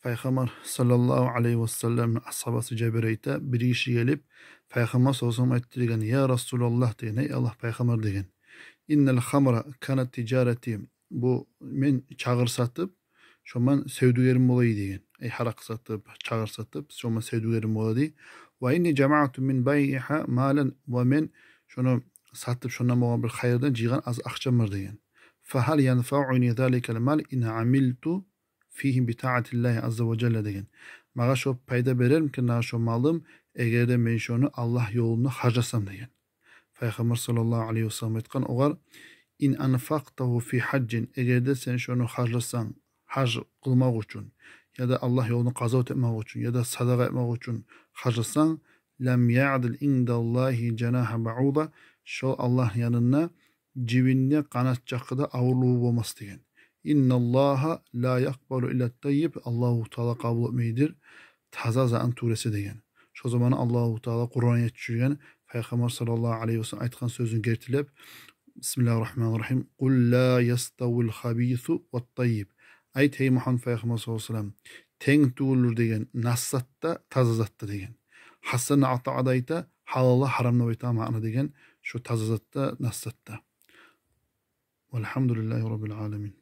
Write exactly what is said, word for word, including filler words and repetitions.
Пайхаммар саллаллагьу алайгьи ва салламны асгьабасы Жабир айта, бир гиши гелип, Пайхаммар саллаллагьу алайгьи ва саллам айтды деген: «Я Расулаллагь, — деген, — эй Аллагь Пайхаммар, — деген, — иннал хамра канат тижарати, бу мен чагъыр сатып, шоман севдюгерим бола эди, — деген, — эй, гьаракъы сатып, чагъыр сатып, шоман севдюгерим бола эди. Ва инни жамаъту мин байгьигьа малан, ва мен шону сатып, шондан болгъан бир хайырдан жыйгъан аз акъчам бар, — деген. — Фагьал янфауни заликал мал ин амилту фигьи би таатиллагьи азза ва жалла, — деген. — Магъа шо пайда берермикен дагъы шо малым, эгер де мен шону Аллагь ёлунда харжласам?» — деген. Пайхаммар саллаллагьу алайгьи ва саллам айтгъан огъар: «Ин анфакътагьу фи гьажжин, эгер де сен шону харжласанг, гьаж къылмакъ учун, яда Аллагь ёлуна къазават этмек учун, яда садагъа этмек учун харжласанг, лам яъдил индаллагьи жанагьа баъуда, шо Аллагьны янында жибинни къанат чакъы да авурлугъу болмас», — деген. «Инналлагьа ла якъбалу илла таййиб, Аллагьу Таала къабул этмейдир таза затны тюгюл эсе», — деген. Шо заман Аллагьу Таала Къуран аят тюшюрген, Пайхаммар саллаллагьу алайгьи ва саллам айтгъан сёзюн гертилеп: «Бисмиллагьир рагьманир рагьим. Къул ла яставил хабису ват таййиб». Айт, гьей Мугьаммад Пайхаммар саллаллагьу алайгьи ва саллам, тенг тюгюлдюр деген нас зат да, таза зат да, — деген. Гьасан Атаъ да айта, гьалал да, гьарам да деп айта маъна, — деген, — шо таза зат да, нас зат да. Валгьамдулиллагьи раббил аламин.